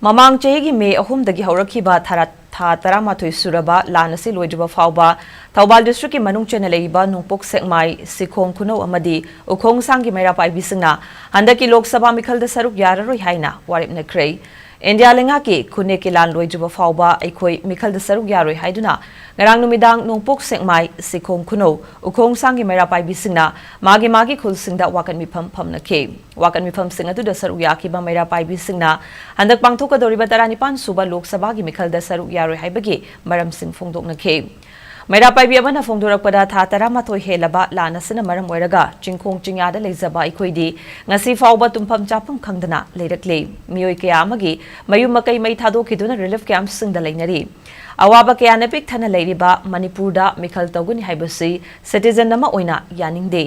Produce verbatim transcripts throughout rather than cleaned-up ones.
ꯃꯃꯥꯡ ꯆꯍꯤꯒꯤ ꯃꯦ ꯑꯍꯨꯝꯗꯒꯤ ꯍꯧꯔꯛꯈꯤꯕ ꯊꯥ ꯊꯥ ꯇꯔꯥꯃꯥꯊꯣꯏ ꯁꯨꯔꯕ ꯂꯥꯟ ꯑꯁꯤ ꯂꯣꯏꯗ꯭ꯔꯤꯕ ꯐꯥꯎꯕ ꯊꯧꯕꯥꯜ ꯗꯤꯁꯇ꯭ꯔꯤꯛꯀꯤ ꯃꯅꯨꯡ ꯆꯟꯅ ꯂꯩꯔꯤꯕ ꯅꯣꯡꯄꯣꯛ ꯁꯦꯛꯃꯥꯏ, ꯁꯤꯈꯣꯡ ꯈꯨꯅꯧ ꯑꯃꯗꯤ ꯎꯈꯣꯡꯁꯥꯡꯒꯤ ꯃꯩꯔꯥ ꯄꯥꯏꯕꯤꯁꯤꯡꯅ ꯍꯟꯗꯛꯀꯤ ꯂꯣꯛ ꯁꯚꯥ ꯃꯤꯈꯜꯗ ꯁꯔꯨꯛ ꯌꯥꯔꯔꯣꯏ ꯍꯥꯏꯅ ꯋꯥꯔꯦꯞꯅꯈ꯭ꯔꯦ꯫ ꯏꯟꯗꯤꯌꯥ ꯂꯩꯉꯥꯛꯀꯤ ꯈꯨꯟꯅꯦꯛꯀꯤ ꯂꯥꯟ ꯂꯣꯏꯗ꯭ꯔꯤꯕ ꯐꯥꯎꯕ ꯑꯩꯈꯣꯏ ꯃꯤꯈꯜꯗ ꯁꯔꯨꯛ ꯌꯥꯔꯣꯏ ꯍꯥꯏꯗꯨꯅ ꯉꯔꯥꯡ ꯅꯨꯃꯤꯗꯥꯡ ꯅꯣꯡꯄꯣꯛ ꯁꯦꯛꯃꯥꯏ, ꯁꯤꯈꯣꯡ ꯈꯨꯅꯧ, ꯎꯈꯣꯡꯁꯥꯡꯒꯤ ꯃꯩꯔꯥ ꯄꯥꯏꯕꯤꯁꯤꯡꯅ ꯃꯥꯒꯤ ꯃꯥꯒꯤ ꯈꯨꯜꯁꯤꯡꯗ ꯋꯥꯀꯠ ꯃꯤꯐꯝ ꯐꯝꯅꯈꯤ꯫ ꯋꯥꯀꯠ ꯃꯤꯐꯝꯁꯤꯡ ꯑꯗꯨꯗ ꯁꯔꯨꯛ ꯌꯥꯈꯤꯕ ꯃꯩꯔꯥ ꯄꯥꯏꯕꯤꯁꯤꯡꯅ ꯍꯟꯗꯛ ꯄꯥꯡꯊꯣꯛꯀꯗꯧꯔꯤꯕ ꯇꯔꯥꯅꯤꯄꯥꯟ ꯁꯨꯕ ꯂꯣꯛ ꯁꯚꯥꯒꯤ ꯃꯤꯈꯜꯗ ꯁꯔꯨꯛ ꯌꯥꯔꯣꯏ ꯍꯥꯏꯕꯒꯤ ꯃꯔꯝꯁꯤꯡ ꯐꯣꯡꯗꯣꯛꯅꯈꯤ꯫ ꯃꯩꯔꯥ ꯄꯥꯏꯕꯤ ꯑꯃꯅ ꯐꯣꯡꯗꯣꯔꯛꯄꯗ, ꯊꯥ ꯇꯔꯥꯃꯥꯊꯣꯏ ꯍꯦꯜꯂꯕ ꯂꯥꯟ ꯑꯁꯤꯅ ꯃꯔꯝ ꯑꯣꯏꯔꯒ ꯆꯤꯡꯈꯣꯡ ꯆꯤꯡꯌꯥꯗ ꯂꯩꯖꯕ ꯑꯩꯈꯣꯏꯗꯤ ꯉꯁꯤ ꯐꯥꯎꯕ ꯇꯨꯝꯐꯝ ꯆꯥꯐꯝ ꯈꯪꯗꯅ ꯂꯩꯔꯛꯂꯤ꯫ ꯃꯤꯑꯣꯏ ꯀꯌꯥ ꯑꯃꯒꯤ ꯃꯌꯨꯝ ꯃꯀꯩ ꯃꯩ ꯊꯥꯗꯣꯛꯈꯤꯗꯨꯅ ꯔꯤꯂꯤꯐ ꯀꯦꯝꯞꯁꯤꯡꯗ ꯂꯩꯅꯔꯤ꯫ ꯑꯋꯥꯕ ꯀꯌꯥꯅ ꯄꯤꯛ ꯊꯟꯅ ꯂꯩꯔꯤꯕ ꯃꯅꯤꯄꯨꯔꯗ ꯃꯤꯈꯜ ꯇꯧꯒꯅꯤ ꯍꯥꯏꯕꯁꯤ ꯁꯤꯇꯤꯖꯟ ꯑꯃ ꯑꯣꯏꯅ ꯌꯥꯅꯤꯡꯗꯦ꯫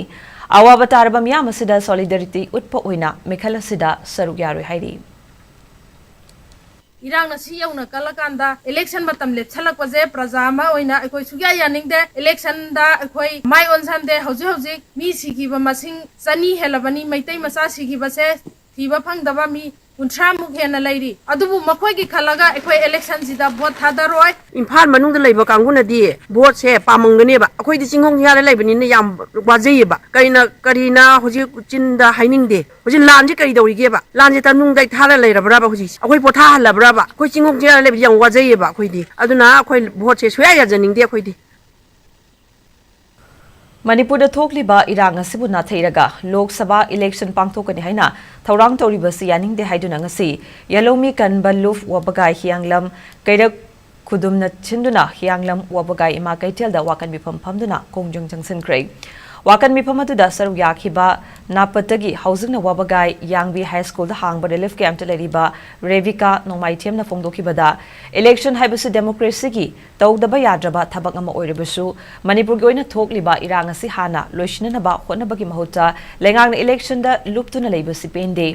ꯑꯋꯥꯕ ꯇꯥꯔꯕ ꯃꯤꯌꯥꯝ ꯑꯁꯤꯗ ꯁꯣꯂꯤꯗꯥꯔꯤꯇꯤ ꯎꯠꯄ ꯑꯣꯏꯅ ꯃꯤꯈꯜ ꯑꯁꯤꯗ ꯁꯔꯨꯛ ꯌꯥꯔꯣꯏ ꯍꯥꯏꯔꯤ꯫ ꯏꯔꯥꯡ ꯑꯁꯤ ꯌꯧꯅ ꯀꯜꯂꯀꯥꯟꯗ ꯏꯂꯦꯛꯁꯟ ꯃꯇꯝ ꯂꯦꯞꯁꯜꯂꯛꯄꯁꯦ ꯄ꯭ꯔꯖꯥ ꯑꯃ ꯑꯣꯏꯅ ꯑꯩꯈꯣꯏ ꯁꯨꯛꯌꯥ ꯌꯥꯅꯤꯡꯗꯦ꯫ ꯏꯂꯦꯛꯁꯟꯗ ꯑꯩꯈꯣꯏ ꯃꯥꯏ ꯑꯣꯟꯁꯟꯗꯦ꯫ ꯍꯧꯖꯤꯛ ꯍꯧꯖꯤꯛ ꯃꯤ ꯁꯤꯈꯤꯕ ꯃꯁꯤꯡ ꯆꯅꯤ ꯍꯦꯜꯂꯕꯅꯤ꯫ ꯃꯩꯇꯩ ꯃꯆꯥ ꯁꯤꯈꯤꯕꯁꯦ ꯊꯤꯕ ꯐꯪꯗꯕ ꯃꯤ ꯀꯨꯟꯊ꯭ꯔꯥꯃꯨꯛ ꯍꯦꯟꯅ ꯂꯩꯔꯤ꯫ ꯑꯗꯨꯕꯨ ꯃꯈꯣꯏꯒꯤ ꯈꯜꯂꯒ ꯑꯩꯈꯣꯏ ꯏꯂꯦꯛꯁꯟꯁꯤꯗ ꯚꯣꯠ ꯊꯥꯗꯔꯣꯏ꯫ ꯏꯝꯐꯥꯜ ꯃꯅꯨꯡꯗ ꯂꯩꯕ ꯀꯥꯡꯕꯨꯅꯗꯤ ꯚꯣꯠꯁꯦ ꯄꯥꯝꯃꯝꯒꯅꯦꯕ꯫ ꯑꯩꯈꯣꯏꯗꯤ ꯆꯤꯡꯈꯣꯡ ꯆꯤꯡꯌꯥꯗ ꯂꯩꯕꯅꯤꯅ ꯌꯥꯝ ꯋꯥꯖꯩꯌꯦꯕ꯫ ꯀꯔꯤꯅ, ꯀꯔꯤꯅ ꯍꯧꯖꯤꯛ ꯆꯤꯟꯗ ꯍꯥꯏꯅꯤꯡꯗꯦ꯫ ꯍꯧꯖꯤꯛ ꯂꯥꯟꯁꯦ ꯀꯔꯤ ꯇꯧꯔꯤꯒꯦꯕ? ꯂꯥꯟꯁꯦ ꯇꯥꯅꯨꯡꯗ ꯊꯥꯔ ꯂꯩꯔꯕ꯭ꯔꯕ ꯍꯧꯖꯤꯛꯁꯦ? ꯑꯩꯈꯣꯏ ꯄꯣꯊꯥꯍꯜꯂꯕ꯭ꯔꯕ? ꯑꯩꯈꯣꯏ ꯆꯤꯡꯈꯣꯡ ꯆꯤꯡꯌꯥꯗ ꯂꯩꯕꯁꯦ ꯌꯥꯝ ꯋꯥꯖꯩꯌꯦꯕ ꯑꯩꯈꯣꯏꯗꯤ꯫ ꯑꯗꯨꯅ ꯑꯩꯈꯣꯏ ꯚꯣꯠꯁꯦ ꯁꯨꯡꯌꯥ ꯌꯥꯖꯅꯤꯡꯗꯦ ꯑꯩꯈꯣꯏꯗꯤ꯫ ꯃꯅꯤꯄꯨꯔꯗ ꯊꯣꯛꯂꯤꯕ ꯏꯔꯥꯡ ꯑꯁꯤꯕꯨ ꯅꯥꯊꯩꯔꯒ ꯂꯣꯛ ꯁꯚꯥ ꯏꯂꯦꯛꯁꯟ ꯄꯥꯡꯊꯣꯛꯀꯅꯤ ꯍꯥꯏꯅ ꯊꯧꯔꯥꯡ ꯇꯧꯔꯤꯕꯁꯤ ꯌꯥꯅꯤꯡꯗꯦ ꯍꯥꯏꯗꯨꯅ ꯉꯁꯤ ꯌꯦꯜꯍꯧꯃꯤ ꯀꯟꯕ ꯂꯨꯞ ꯋꯥꯕꯒꯥꯏ ꯍꯤꯌꯥꯡꯂꯝ ꯀꯩꯔꯛ ꯈꯨꯗꯨꯝꯅ ꯁꯤꯟꯗꯨꯅ ꯍꯤꯌꯥꯡꯂꯝ ꯋꯥꯕꯒꯥꯏ ꯏꯃꯥ ꯀꯩꯊꯦꯜꯗ ꯋꯥꯀꯠ ꯃꯤꯐꯝ ꯐꯝꯗꯨꯅ ꯈꯣꯡꯖꯪ ꯆꯪꯁꯤꯟꯈ꯭ꯔꯦ꯫ ꯋꯥꯀꯠ ꯃꯤꯐꯝ ꯑꯗꯨꯗ ꯁꯔꯨꯛ ꯌꯥꯈꯤꯕ ꯅꯥꯄꯠꯇꯒꯤ ꯍꯧꯖꯤꯛꯅ ꯋꯥꯕꯒꯥꯏ ꯌꯥꯡꯕꯤ ꯍꯥꯏ ꯁ꯭ꯀꯨꯜꯗ ꯍꯥꯡꯕ ꯔꯤꯂꯤꯐ ꯀꯦꯝꯞꯇ ꯂꯩꯔꯤꯕ ꯔꯦꯕꯤꯀꯥ ꯅꯣꯡꯃꯥꯏꯊꯦꯝꯅ ꯐꯣꯡꯗꯣꯛꯈꯤꯕꯗ, ꯏꯂꯦꯛꯁꯟ ꯍꯥꯏꯕꯁꯤ ꯗꯦꯃꯣꯀ꯭ꯔꯦꯁꯤꯒꯤ ꯇꯧꯗꯕ ꯌꯥꯗ꯭ꯔꯕ ꯊꯕꯛ ꯑꯃ ꯑꯣꯏꯔꯕꯁꯨ, ꯃꯅꯤꯄꯨꯔꯒꯤ ꯑꯣꯏꯅ ꯊꯣꯛꯂꯤꯕ ꯏꯔꯥꯡ ꯑꯁꯤ ꯍꯥꯟꯅ ꯂꯣꯏꯁꯤꯟꯅꯅꯕ ꯍꯣꯠꯅꯕꯒꯤ ꯃꯍꯨꯠꯇ, ꯂꯩꯉꯥꯛꯅ ꯏꯂꯦꯛꯁꯟꯗ ꯂꯨꯞꯇꯨꯅ ꯂꯩꯕꯁꯤ ꯄꯦꯟꯗꯦ꯫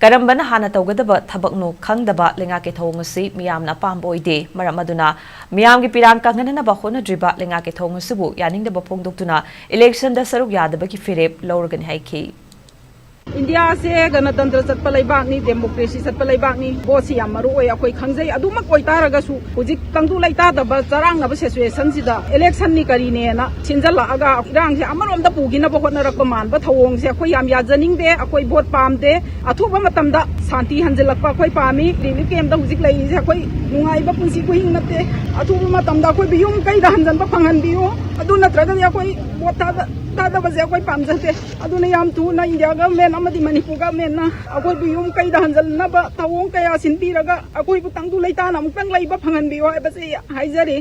ꯀꯔꯝꯕꯅ ꯍꯥꯟꯅ ꯇꯧꯒꯗꯕ ꯊꯕꯛꯅꯣ ꯈꯪꯗꯕ ꯂꯩꯉꯥꯛꯀꯤ ꯊꯧꯑꯣꯡ ꯑꯁꯤ ꯃꯤꯌꯥꯝꯅ ꯑꯄꯥꯝꯕ ꯑꯣꯏꯗꯦ꯫ ꯃꯔꯝ ꯑꯗꯨꯅ ꯃꯤꯌꯥꯝꯒꯤ ꯄꯤꯔꯥꯡ ꯀꯪꯍꯟꯅꯅꯕ ꯍꯣꯠꯅꯗ꯭ꯔꯤꯕ ꯂꯩꯉꯥꯛꯀꯤ ꯊꯧꯑꯣꯡ ꯑꯁꯤꯕꯨ ꯌꯥꯅꯤꯡꯗꯕ ꯐꯣꯡꯗꯣꯛꯇꯨꯅ ꯏꯂꯦꯛꯁꯟꯗ ꯁꯔꯨꯛ ꯌꯥꯗꯕꯒꯤ ꯐꯤꯔꯦꯞ ꯂꯧꯔꯒꯅꯤ ꯍꯥꯏꯈꯤ꯫ ꯏꯟꯗꯤꯌꯥꯁꯦ ꯒꯅꯇꯟꯇ꯭ꯔ ꯆꯠꯄ ꯂꯩꯕꯥꯛꯅꯤ, ꯗꯦꯃꯣꯀ꯭ꯔꯦꯁꯤ ꯆꯠꯄ ꯂꯩꯕꯥꯛꯅꯤ꯫ ꯚꯣꯠꯁꯤ ꯌꯥꯝ ꯃꯔꯨ ꯑꯣꯏ, ꯑꯩꯈꯣꯏ ꯈꯪꯖꯩ꯫ ꯑꯗꯨꯃꯛ ꯑꯣꯏꯇꯥꯔꯒꯁꯨ ꯍꯧꯖꯤꯛ ꯇꯪꯗꯨ ꯂꯩꯇꯥꯗꯕ ꯆꯔꯥꯡꯅꯕ ꯁꯤꯆꯨꯋꯦꯁꯟꯁꯤꯗ ꯏꯂꯦꯛꯁꯟꯅꯤ ꯀꯔꯤꯅꯦꯅ ꯁꯤꯟꯖꯜꯂꯛꯑꯒ ꯏꯔꯥꯡꯁꯦ ꯑꯃꯔꯣꯝꯗ ꯄꯨꯈꯤꯅꯕ ꯍꯣꯠꯅꯔꯛꯄ ꯃꯥꯟꯕ ꯊꯧꯑꯣꯡꯁꯦ ꯑꯩꯈꯣꯏ ꯌꯥꯝ ꯌꯥꯖꯅꯤꯡꯗꯦ꯫ ꯑꯩꯈꯣꯏ ꯚꯣꯠ ꯄꯥꯝꯗꯦ꯫ ꯑꯊꯨꯕ ꯃꯇꯝꯗ ꯁꯥꯟꯇꯤ ꯍꯟꯖꯤꯜꯂꯛꯄ ꯑꯩꯈꯣꯏ ꯄꯥꯝꯃꯤ꯫ ꯔꯤꯂꯤꯐ ꯀꯦꯝꯞꯇ ꯍꯧꯖꯤꯛ ꯂꯩꯔꯤꯁꯦ ꯑꯩꯈꯣꯏ ꯅꯨꯡꯉꯥꯏꯕ ꯄꯨꯟꯁꯤ ꯈꯨꯍꯤꯡ ꯅꯠꯇꯦ꯫ ꯑꯊꯨꯕ ꯃꯇꯝꯗ ꯑꯩꯈꯣꯏꯕꯨ ꯌꯨꯝ ꯀꯩꯗ ꯍꯟꯖꯤꯟꯕ ꯐꯪꯍꯟꯕꯤꯌꯨ꯫ ꯑꯗꯨ ꯅꯠꯇ꯭ꯔꯒꯗꯤ ꯑꯩꯈꯣꯏ ꯚꯣꯠ ꯊꯥꯗ-, ꯊꯥꯗꯕꯁꯦ ꯑꯩꯈꯣꯏ ꯄꯥꯝꯖꯗꯦ꯫ ꯑꯗꯨꯅ ꯌꯥꯝ ꯊꯨꯅ ꯏꯟꯗꯤꯌꯥ ꯒꯚꯔꯟꯃꯦꯟ ꯑꯃꯗꯤ ꯃꯅꯤꯄꯨꯔ ꯒꯚꯔꯟꯃꯦꯟꯅ ꯑꯩꯈꯣꯏꯕꯨ ꯌꯨꯝ ꯀꯩꯗ ꯍꯟꯖꯤꯟꯅꯕ ꯊꯧꯑꯣꯡ ꯀꯌꯥ ꯁꯤꯟꯕꯤꯔꯒ ꯑꯩꯈꯣꯏꯕꯨ ꯇꯪꯗꯨ ꯂꯩꯇꯥꯅ ꯑꯃꯨꯛꯇꯪ ꯂꯩꯕ ꯐꯪꯍꯟꯕꯤꯌꯨ ꯍꯥꯏꯕꯁꯦ ꯍꯥꯏꯖꯔꯤ꯫